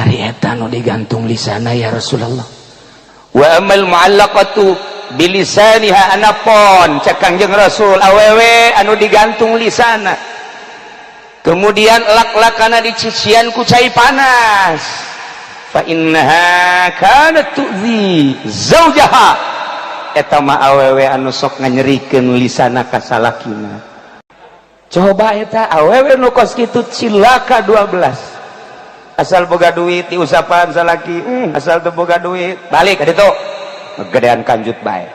Ari eta nu digantung lisana ya Rasulullah. Wa amal mu'allaqatu bilisaniha, anapon cek Kangjeng Rasul awewe anu digantung lisana kemudian lak-lakana dicician ku cai panas, fa innaha kanat tu'zi zaujaha, eta mah awewe anu sok nganyerikeun lisana ka salakina. Coba eta awewe nu kos kitu cilaka 12. Asal boga duit diusapan salaki, asal teu boga duit balik ka ditu gedean kanjut bae.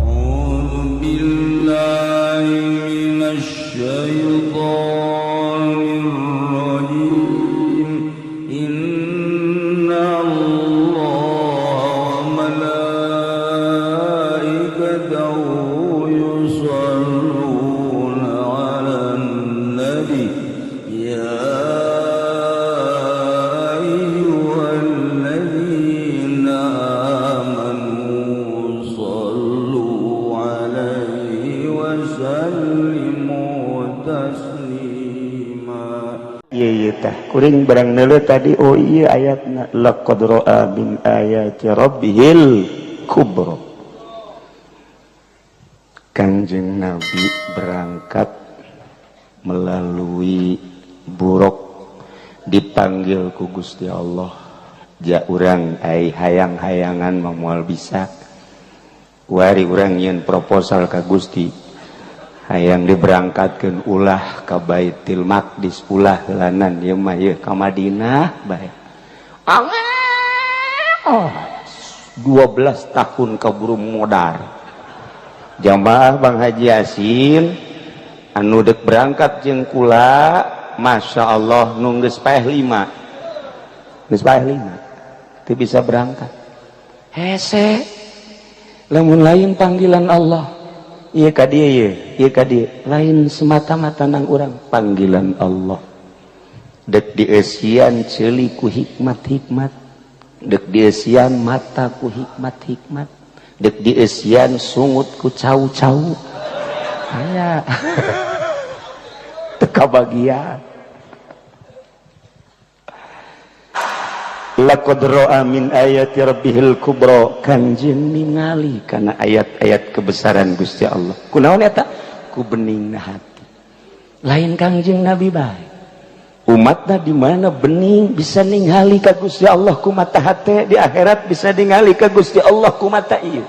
أعوذ بالله من الشيطان الرجيم. إن الله وملائكته يصلون على النبي يا أيها الذين آمنوا صلوا عليه وسلموا تسليما. Iya iya tah kuring barang neuleuh tadi, oh iya, ayatna laqad ra'a min ayati rabbihil kubra. Kanjeng Nabi berangkat melalui buraq, dipanggil ku Gusti Allah. Ja urang ai hayang-hayangan mah moal bisa. Wari urang nyieun proposal ka Gusti, hayang diberangkatkeun ulah ka Baitul Maqdis, ulah heulanan ieu mah, ieu ka Madinah bae. Oh, 12 tahun kaburu modar. Jamaah Bang Haji Yasin anu dek berangkat jeung kula, Masya Allah, nu geus paeh lima, geus paeh lima teu bisa berangkat. Hese lamun lain panggilan Allah. Iya ka dieu, ieu ieu ka dieu, lain semata-mata nang urang, panggilan Allah. Dek dieusian ceuli ku hikmat-hikmat, dek dieusian mata ku hikmat-hikmat, dek dieusian sungut ku cau-cau, aya teu kabagian. Laqad ra'a min ayati rabbihil kubra, kanjeng ningali kana ayat-ayat kebesaran Gusti Allah. Kunaon eta? Ku beningna hati. Lain Kangjeng Nabi bae, umatna di mana bening bisa ningali ka Gusti Allah ku mata hate, di akhirat bisa ningali ka Gusti Allah ku mata ieu.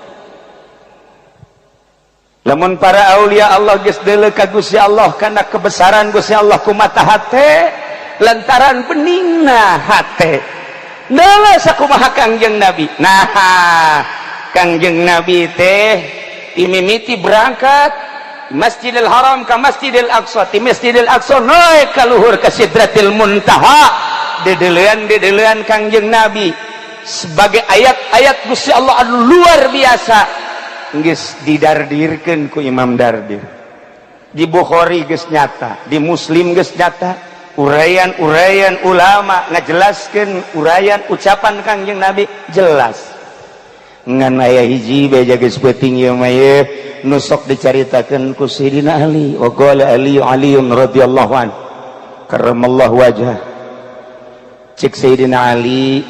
Lamun para aulia Allah geus deuleu ka Gusti Allah kana kebesaran Gusti Allah ku mata hate lantaran beningna hate. Deuleu sakumaha Kangjeng Nabi. Nah, Kangjeng Nabi teh imimiti berangkat Masjidil Haram ka Masjidil Aqsa, ti Masjidil Aqsa naik ka luhur ka Sidratil Muntaha. Dedeulean dedeulean Kangjeng Nabi sebagai ayat-ayat Gusti Allah anu luar biasa geus didardirkeun ku Imam Dardir. Di Bukhari geus nyata, di Muslim geus nyata, uraian-uraian ulama ngajelaskeun uraian ucapan Kangjeng Nabi jelas. Ngan aya hiji beja geus peuting ieu mah, ieu nu sok dicaritakeun ku Sayyidina Ali. Wa qala Ali Aliun radhiyallahu an karramallahu wajhah. Cek Sayyidina Ali,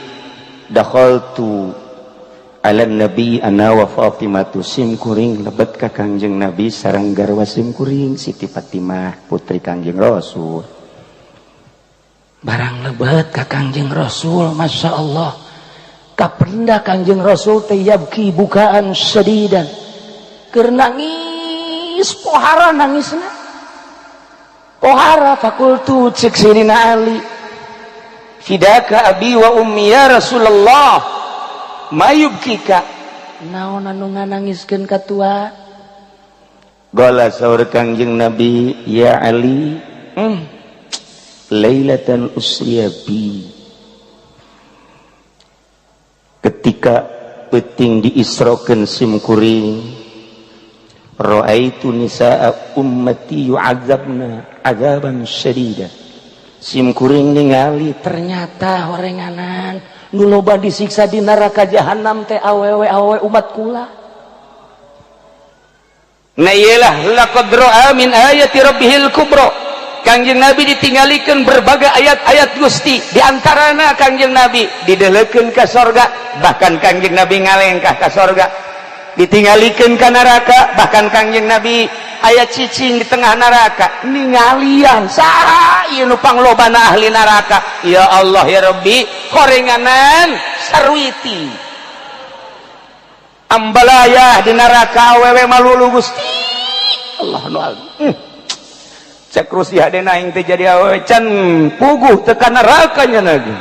dakhaltu ala nabi ana wa Fatimatu, sim kuring lebet ka Kangjeng Nabi sareng garwa sim kuring Siti Fatimah, putri Kangjeng Rasul. Barang lebet ka Kangjeng Rasul, Masya Allah, kapenda Kangjeng Rasul teh yabki bukaan sadidan, keur nangis pohara, nangisna pohara. Fakultu, cek Sayyidina Ali, fidaka abi wa ummi ya Rasulullah, mayubkika, naon anu nganangiskeun ka tua? Qala, saur Kangjeng Nabi, ya Ali, lailatan usriya bi, ketika peuting diisrokeun sim kuring, raaitu nisaa ummati yu'adzabna azaban syadida, sim kuring ningali ternyata horenganan nu loba disiksa di neraka jahanam teh awewe-awewe umat kula. Nah iyalah laqad ra'a min ayati rabbihil kubra. Kangjeng Nabi ditinggalikeun berbagai ayat-ayat Gusti, di antarana Kangjeng Nabi didelekeun ka sorga, bahkan Kangjeng Nabi ngalengkah ka sorga. Ditinggalikeun ka neraka, bahkan Kangjeng Nabi aya cicing di tengah neraka ningalian saha ieu nu panglobana ahli neraka. Ya Allah ya Rabbi, horenganan sarwiti ambalayah di neraka awewe malulu. Gusti Allah nu agung. Cek Rusi hadena aing teh jadi awewe can puguh tekan neraka nya lagi.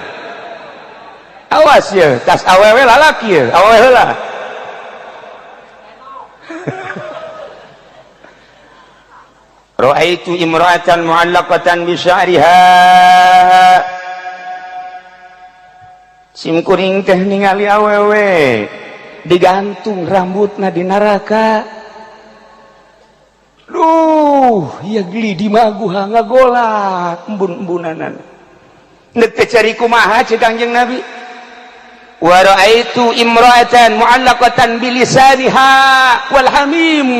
Awas ya, tas awewe lalaki ya, awewe heula. Ra'aitu imra'atan mu'allaqatan bi sya'riha. Sim kuring teh ningali awewe digantung rambutna di neraka. Duh, ya geli di maguha ngagolak embun-embunanan. Nek teh cari kumaha cek Kangjeng Nabi? Wa ra'aitu imra'atan mu'allaqatan bilisaniha wal hamim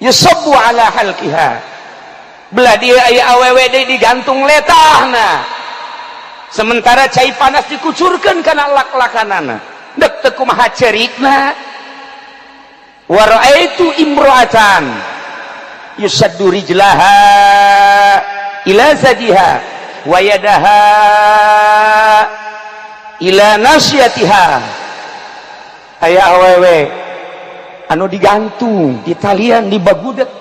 yusabbu ala halqiha. Belah dia aya awewe deui digantung letahna. Sementara cai panas dikucurkeun kana lak-lakanana. Dek teu kumaha cerikna. Wa ra'aitu imra'atan yusaddu rijlaha ila zajiha wa yadaha ila nasyatiha. Aya awewe anu digantung di talian di bagudet,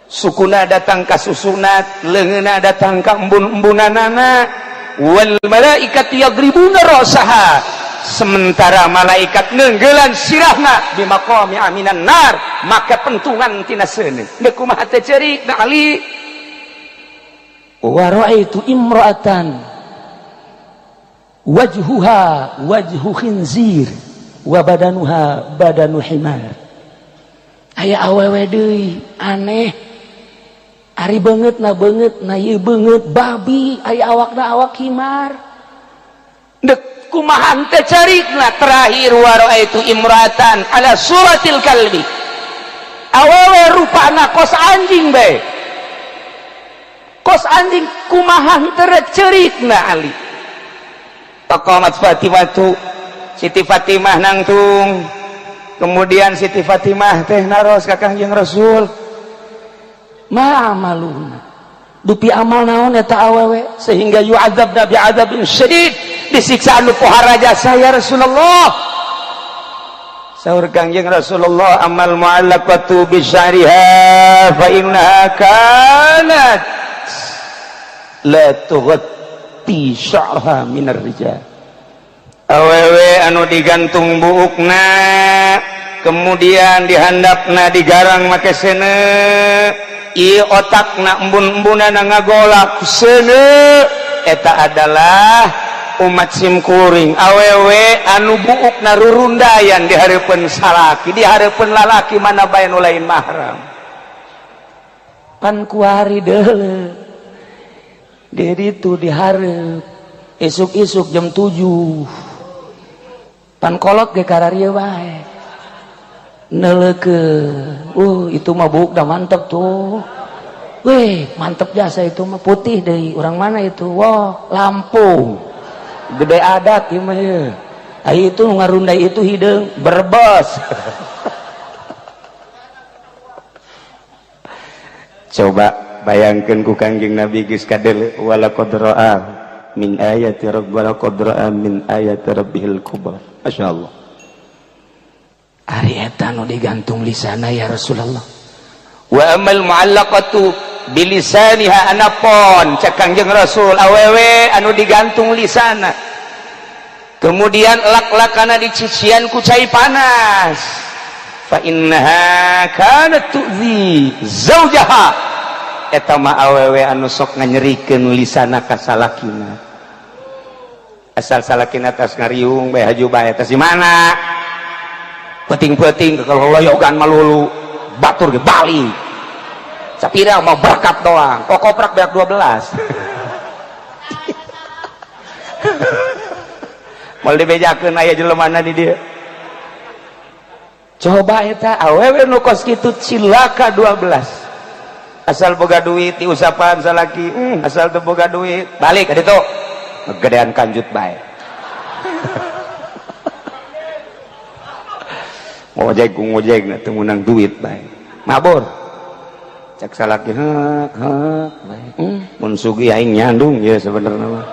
sukuna datang ka susunat, leungeunna datang ka embun-embunanana. Wal malaikatu yadribuna ra'saha, sementara malaikat nenggelan sirahna di maqami aminan nar, maka pentungan tina seuneu. Deuk kumaha teh ceurik na Ali? Wa ra'aitu imra'atan wajhuha wajhu khinzir wa badanuha badanu himar. Aya awewe deui aneh, ari beungeut na beungeut na ieu beungeut babi, aya awakna awak himar. Dek kumaha teh carikna? Terakhir wa ra'aitu imra'atan ala suratil kalbi. Awewe rupana kos anjing bae, kos anjing, kumaha teh cerikna Ali? Taqamat Fatimatu, Siti Fatimah nangtung. Kemudian Siti Fatimah teh naros ka Kangjeng Rasul, ma amaluna, dupi amal naon eta awewe sehingga yu'adzabna bi'adzabin syadid, disiksa anu pohara jasa ya Rasulullah? Saur Kangjeng Rasulullah, amal mu'allaqatu bi sya'riha fa innaha kanat la tughatti sya'raha minar rijal. Awewe anu digantung buukna, kemudian dihandapna digarang make seuneu, ieu otakna embun-embunana ngagolak seuneu, eta adalah umat simkuring. Awewe anu buukna rurundayan di hareupeun salaki, di hareupeun lalaki mana bae nu lain mahram. Pan kuari deuleu di ditu dihareup isuk-isuk jam 7, pan kolot ge kararieu bae neuleukeun. Itu mah buuk dah mantep tuh. Weh, mantep jasa itu mah, putih deui. Orang mana itu? Wah, Lampung. Gede adat ieu mah ieu. Ai itu ngarundai itu hideung Brebes. Coba bayangkeun ku Kangjeng Nabi geus kadeuleu wala qad ra'a min ayati rabb wala qad ra'a min ayati rabbihil kubra. Masyaallah. Ari eta nu digantung lisana ya Rasulullah? Wa amal mu'allaqatu bilisaniha, anapon cek Kangjeng Rasul awewe anu digantung lisana, kemudian lak-lakana dicician ku cai panas, fa innaha kanat tu'zi zaujaha, eta mah awewe anu sok nganyerikeun lisana ka salakina. Asal salakina tas ngariung bae haju bae, tas di mana peting-peting kalau loyogan malulu batur ge bali sapira mau berkat doang kok koprak beak 12. Mau dibejakeun aya jelemana di dia. Coba eta awewe nu kos kitu cilaka 12. Asal boga duit diusapan salaki, asal teu boga duit balik ka ditu. Gedean kanjut bae. Ngojek ku ngojek na teu meunang duit bae. Mabur. Cek salaki heuk heuk bae. Mun sugih aing nyandung ye sebenarnya mah.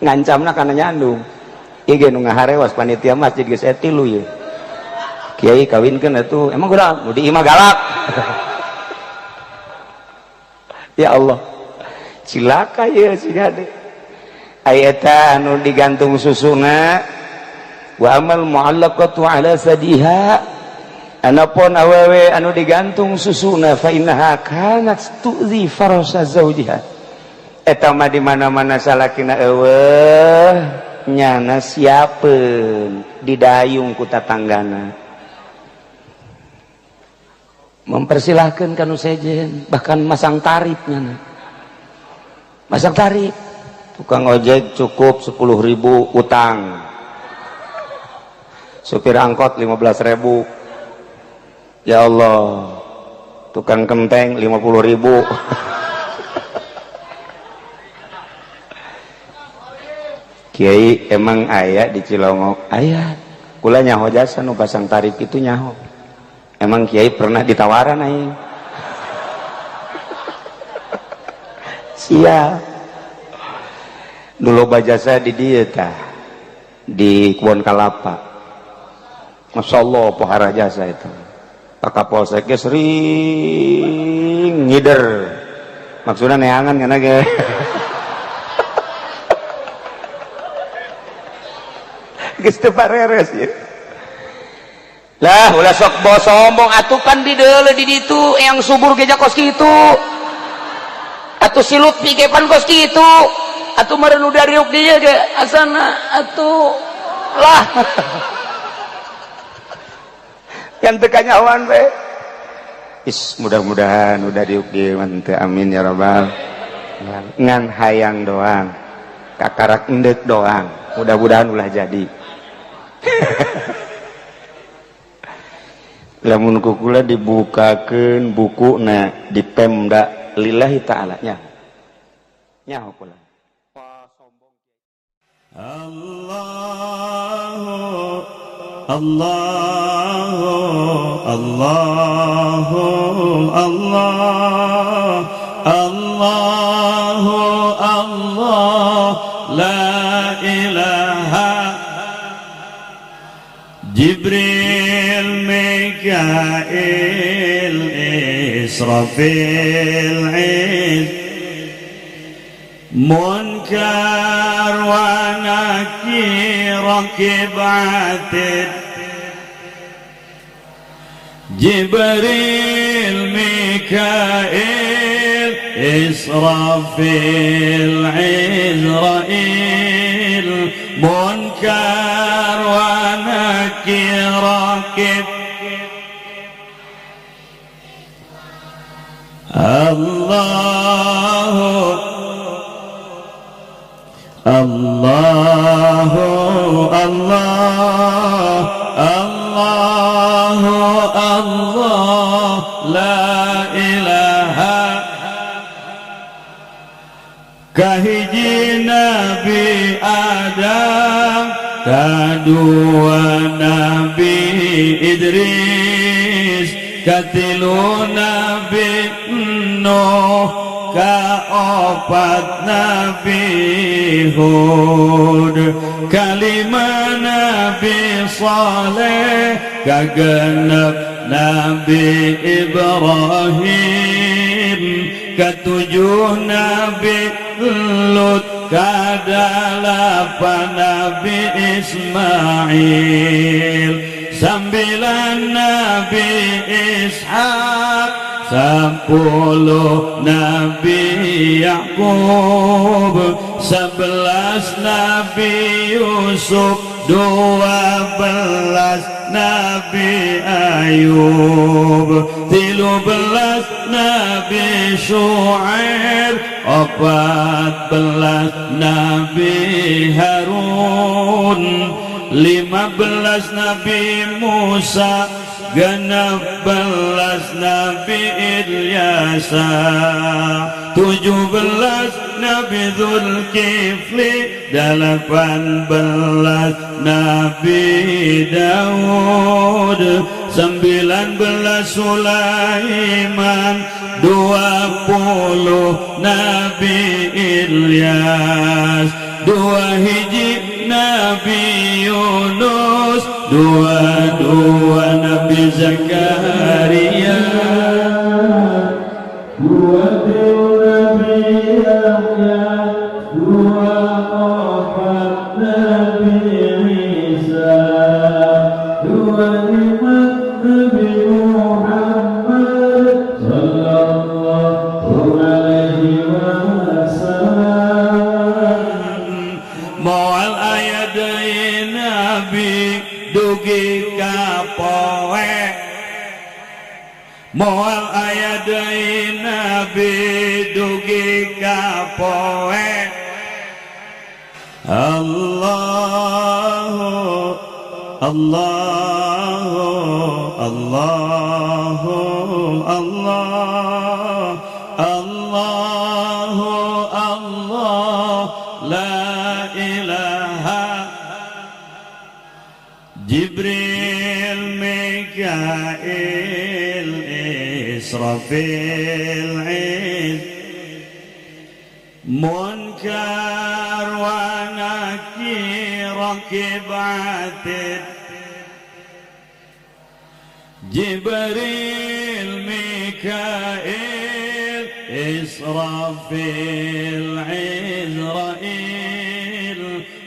Ngancamna kana nyandung. Ieu ge nu ngaharewas panitia masjid geus aya tilu ye. Kiai kawinkeun atuh, emang kurang nu di imah galak. Ya Allah, cilaka ye si hade. Aya eta anu digantung susuna wa amal mu'allaqatu ala sadiha, anapun awewe anu digantung susuna fa innaha kanat tu'zi farasa zawjiha. Eta mah di mana-mana salakina eueuh nyana siapeun didayung ku tatanggana. Mempersilahkan kanu sejen, bahkan masang tarifnya, masang tarif tukang ojek cukup 10.000 utang, supir angkot 15.000, ya Allah, tukang kenteng 50.000. Kiai emang aya di Cilongok aya, kula nyaho jasa nu pasang tarif itu nyaho. Emang kiai pernah ditawaran aing? Siap. Dulu bajasa di dieu tah, di Kebon Kalapa. Masya Allah pohara jasa itu. Pak Kapolsek ge sering ngider. Maksudnya neangan kana ge. Geus teu pareres ieu. Lah ulah sok sombong atuh pan di deuleu di ditu yang subur ge kos kitu. Atuh si Lutfi ge pan kos kitu. Atuh meureun nu dariuk dieu ge asana atuh lah. Yang teu kanyahoan we. Is mudah-mudahan udah diuk dieu mah teu, amin ya rabbal. Ngan hayang doang. Kakarak endek doang. Mudah-mudahan ulah jadi. Lamun kukula dibukakeun bukuna di Pemda lillahi ta'ala nya. Nyaho kula. Allahu Allahu Allahu Allah Allahu Allah la ilaha Jibril Mikail Israfil Iz Munkar wa Nakir Rakib Atid Jibril Mikail Israfil Izrail Munkar wa Nakir Rakib Allahu Allahu Allah Allahu Allah la ilaha kahiji Nabi Adam, kadua Nabi Idris, katilu Nabi Nuh, kaopat Nabi Hud, kalima Nabi Saleh, kagenep Nabi Ibrahim, ketujuh Nabi Lut, kadalapan Nabi Ismail, 9 Nabi Ishak, 10 Nabi Yakub, 11 Nabi Yusuf, 12 Nabi Ayub, 13 Nabi Shu'aib, 14 Nabi Harun, 15 15 Nabi Musa, 16 Nabi Ilyasa, 17 Nabi Zulkifli, 18 Nabi Daud, 19 Sulaiman, 20 Nabi Ilyas, 2 hiji Nabi Yunus, 22 Nabi Zakaria, 2 Nabi Yahya, 24 Nabi Isa, 25 Nabi Muhammad sallallahu alaihi wasallam. Moal aya deui nabi dugi ka poe, moal aya deui nabi dugi ka poe. Allahu Allahu Allahu Allah Allahu Allah la ilaha. Jibril, Mikail, Israfil, Munkar wa Nakir, Rakib Atid, Jibril, Mikail, Israfil, Izrail,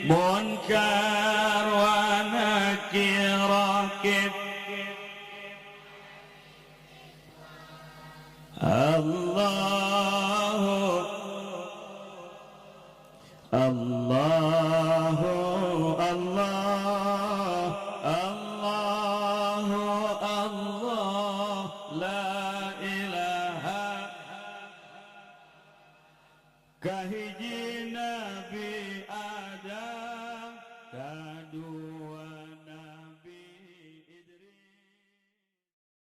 Munkar wa Nakir, Rakib. Allahu Allahu